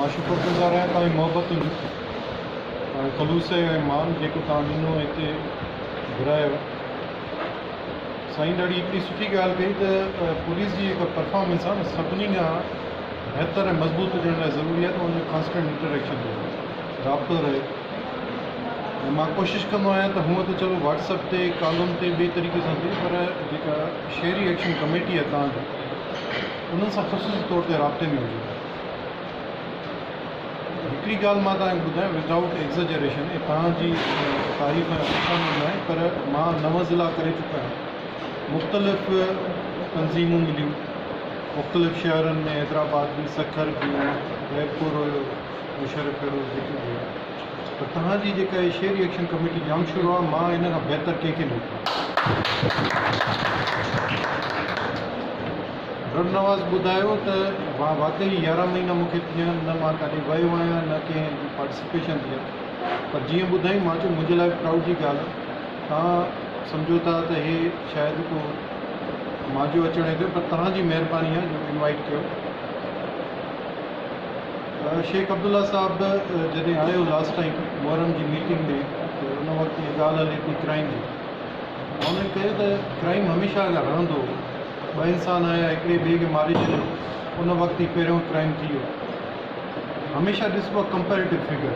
مان شڪر گذار آهيان توهان جي محبتن جو، توهان جي خلوص ۽ مان جيڪو توهان ڏنو هتي گهرايو. سائين ڏاڍي هڪڙي سٺي ڳالهه ڪئي ته پوليس جي جيڪا پرفارمنس آهي نه سڀني کان بهتر ۽ مضبوط هجڻ لاء ضروري آهي ته ان جو ڪانسٽنٽ انٽريڪشن رهي، رابطو رهي ۽ مان ڪوشش ڪندو آهيان ته هونء ته چلو واٽس اپ تي ڪالن تي ٻئي طريقي سان ٿئي پر جيڪا شهري ايڪشن ڪميٽي آهي توهان جي انهن سان خصوصي طور تي رابطي ۾ هجو. هڪڙي ڳالهه مان توهان کي ٻڌايان ودائوٽ ايگزجريشن ۽ توهان جي تعريف ۽ خوشامد ناهي پر مان نو ضلعا ڪري چڪو آهيان مختلف تنظيمون مليون مختلف شهرن ۾ حيدرآباد به سکر به خيرپور هيو مشرف فيروز جيڪي به هيا پر توهان جي جيڪا هي شهري ايڪشن ڪميٽي ڄامشورو آهي مان ان کان بهتر ڪنهن کي نه ڏٺو. رب نواز ٻڌايو ته مان واقعي 11 مهينا مون کي ٿيا آهن نه مان ڪاڏي ويو آهيان نه ڪنهن جي پارٽيسپيشن ٿي آهي پر جيئن ٻڌائين مان چيو منهنجي لاء به پرائوڊ جي ڳالهه آهي توهان سمجهو ٿا ته هي شايد ڪو مانجو اچڻ هتي پر توهان جي مهرباني آهي جو انوائيٽ ڪيو. شيخ عبدالله صاحب به جڏهن آيو لاسٽ ٽائيم محرم جي ميٽنگ ۾ ته ان وقت اها ڳالهه هلي پئي ڪرائيم جي مان انهن کي چيو ته ڪرائيم هميشه کان رهندو هو ٻه انسان آيا هڪڙي ٻئي کي ماري ڇڏيو ان وقت ئي پهريون ڪرائيم ٿي ويو هميشه ڏسبو آهي ڪمپيريٽو فگر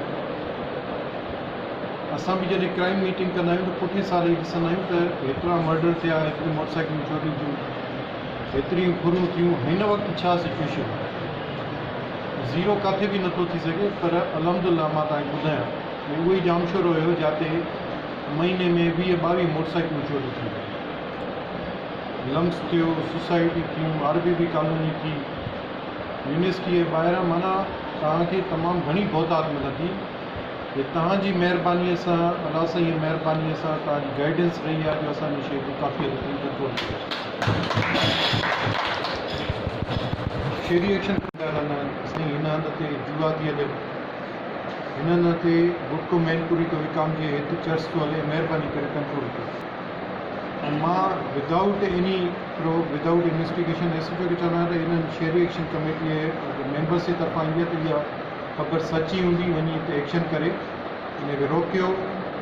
اسان به جڏهن ڪرائيم ميٽنگ ڪندا آهيون ته پٺئين سال ئي ڏسندا آهيون ته هيترا مرڊر ٿيا هيتريون موٽر سائيڪلون چوري ٿيون هيتريون ڦرون ٿيون هن وقت ڇا سچويشن آهي زيرو ڪاٿي به نٿو ٿي سگهي پر الحمدلله مان توهان کي ٻڌايان ۽ اهو ئي ڄامشورو هيو جاتي مهيني ۾ 20 22 موٽر سائيڪلون چوري ٿيون لمس ٿيو سوسائٽي ٿيون آر بي بي ڪالوني ٿي يونيورسٽي جي ٻاهران معنيٰ توهان کي تمام گهڻي بهتات ملندي هي توهان جي مهربانيء سان الله سائين جي مهربانيء سان توهان جي گائيڊنس رهي آهي جو اسان ان شيء کي ڪافي حد تائين ڪنٽرول ڪيو آهي. شهري ايڪشن ڪندا رهندا آهن سائين هن هنڌ تي جوا ٿي هلي هن هنڌ تي گٽڪو مين پوري ٿو وڪامجي هت چرس ٿو هلي مهرباني ڪري ڪنٽرول ڪيو ۽ مان without any probe without investigation S H O کي چوندو آهيان ته انهن شهري ايڪشن ڪميٽي جي ميمبرس جي طرفان ايندي آهي ته اها خبر سچي هوندي وڃي اتي ايڪشن ڪري ان کي روڪيو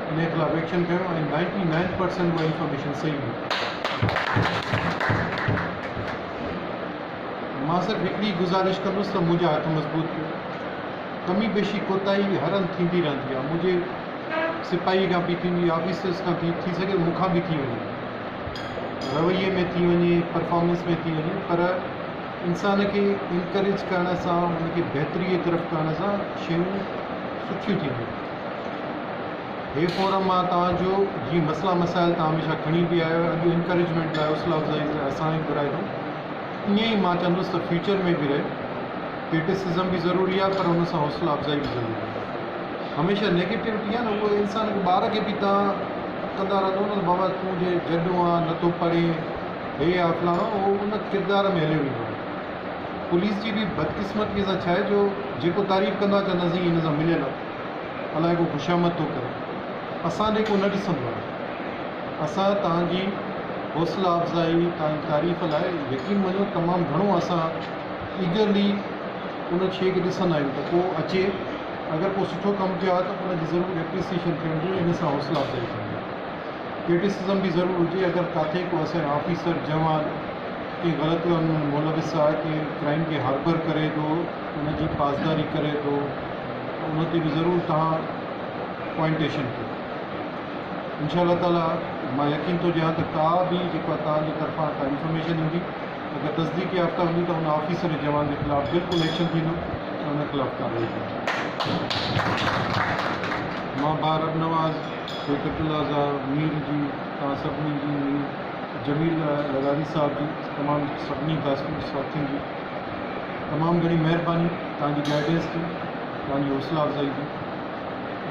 ان جي خلاف ايڪشن کنيو ۽ نائنٽي نائن پرسنٽ اها انفارميشن صحيح هئي. مان صرف هڪڙي گذارش ڪندس ته منهنجا هٿ مضبوط ڪيو. ڪمي بيشي ڪوتاهي هر هنڌ ٿيندي رهندي آهي منهنجي سپاهي کان به ٿيندي آفيسرس کان ٿي ٿي سگهي مون کان به ٿي وڃي رويي ۾ ٿي وڃي پرفارمنس ۾ ٿي وڃي پر انسان کي انڪريج ڪرڻ سان ان کي بهتري جي طرف ڪرڻ سان شيون سٺيون ٿينديون. هي فورم مان توهان جو جيئن مسئلا مسائل توهان هميشه کڻي به آيا آهيو اڄ انڪريجمينٽ لاء حوصلا افزائي لاء اسان کي گهرائي اٿئون ائين ئي مان چوندس ته فيوچر ۾ به رهي ڪرٽيسزم به ضروري آهي پر ان سان حوصلا افزائي به ضروري آهي هميشه نيگيٽوٽي آهي نه اهو انسان کي ٻار کي به توهان ڪندا رهندو نه بابا تون جي جڏو آن نٿو پڙهين هي آ فلاڻو اهو ان ڪردار ۾ هليو ويندو آهي. پوليس جي به بدقسمتيء سان ڇا آهي جو جيڪو تعريف ڪندو آهي چوندا سائين هن سان مليل آهي الائي ڪو خوشامد ٿو ڪري. اسان ڏي ڪو نه ڏسندو آهي. اسان توهان جي حوصلا افزائي توهان جي تعريف لاء يقين مڃو تمام گهڻو اسان ايگرلي ان شيء کي ڏسندا آهيون ته ڪو اچي اگر ڪو سٺو ڪم ڪيو آهي ته ان جي ضرور ايپريسيئيشن ٿيڻ گهرجي ان سان حوصلا افزائي ٿيندي. ڪرٽيسزم به ضرور هجي اگر ڪاٿي ڪو اسان جو آفيسر جوان ڪنهن غلط ڪم ۾ ملوث آهي ڪنهن ڪرائيم کي هاربر ڪري ٿو ان جي پاسداري ڪري ٿو ته ان تي به ضرور توهان پوائنٽيشن ڪيو انشاء الله تعالي مان يقين ٿو ڏيان ته ڪا به جيڪو توهان جي طرفان ڪا انفارميشن ايندي اگر تصديق يافته هوندي ته ان آفيسر جوان جي خلاف بلڪل ايڪشن ٿيندو ۽ ان خلاف ڪارروائي ٿيندي. مان ڀاء رب نواز شيخ عبدالله مير جي توهان سڀني جي مير جميل لغاري صاحب جي تمام سڀني ساٿين جي تمام گهڻي مهرباني توهان جي گائيڊنس جي توهان جي حوصلا افزائي جي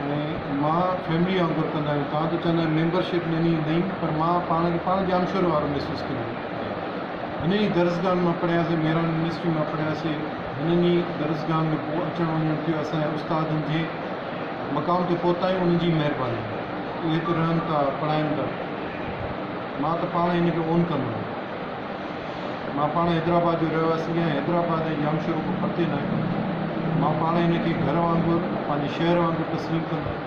۽ مان فيملي وانگر ڪندا آهيون توهان ته چوندا آهيو ميمبرشپ ڏني نئي پر مان پاڻ کي پاڻ ڄامشوري وارو محسوس ڪندو آهيان هن ئي درسگاهن مان پڙهياسي مهراڻ يونيورسٽي مان پڙهياسي هنن ئي درسگاهن ۾ پوء اچڻ وڃڻ ٿيو اسان جا استادن جي مقام تي پهتا آهيون انهن جي مهرباني اهي هتي رهن ٿا پڙهائن ٿا مان ته پاڻ هن کي اون ڪندو آهيان مان پاڻ حيدرآباد جو رهواسي آهيان حيدرآباد ۽ ڄامشورو ڪو پرتي ناهي مان پاڻ هن کي گهر وانگر پنهنجي شهر وانگر تسليم ڪندس.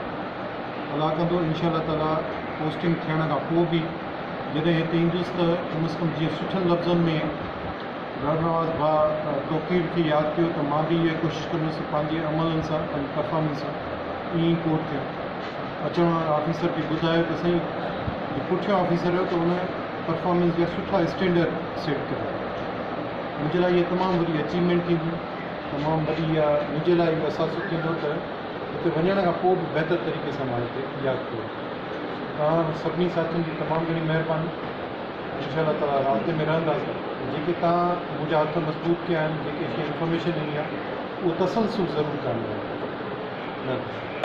الله ڪندو انشاء الله تعالي پوسٽنگ ٿيڻ کان پوء به جڏهن هتي ايندس ته ڪم از ڪم جيئن سٺن لفظن ۾ گهر نواز ڀاء توقير کي ياد ڪيو ته مان به اها ڪوشش ڪندس ته پنهنجي عملن سان پنهنجي پرفارمنس سان ائين ئي ڪوٽ ٿيان. اچڻ واري آفيسر کي ٻڌايو ته سائين جو پٺيان آفيسر هيو ته ان پرفارمنس جا سٺا اسٽينڊرڊ سيٽ ڪيا. منهنجي لاء اها تمام وڏي اچيومينٽ ٿيندي، تمام وڏي اها منهنجي لاء اهو اثاثو ٿيندو ته هتي وڃڻ کان پوء به بهتر طريقي سان مان هتي ياد ڪيو ويندو. توهان سڀني ساٿين جي تمام گهڻي مهرباني. انشاء الله تعالي رابطي ۾ رهنداسين. جيڪي توهان منهنجا هٿ مضبوط ڪيا آهن، جيڪي انفارميشن ڏني آهي، اهو تسلسل ضرور قائم رهندو. مهرباني.